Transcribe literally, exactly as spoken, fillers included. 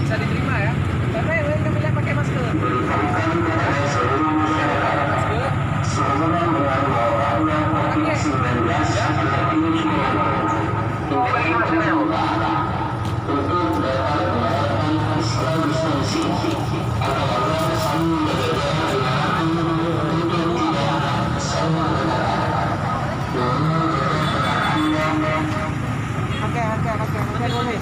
Bisa diterima ya. Karena yang lain kami lihat pakai masker. Beritahukan kepada seluruh masyarakat sehubungan dengan wabahnya covid sembilan belas, hendaknya dihimbau untuk dapat menerapkan physical distancing atau agar saling menjaga jarak lima ratus meter untuk tidak saling berdekat. Demi menjaga kesehatan dan Oke, oke, oke. Oke, boleh.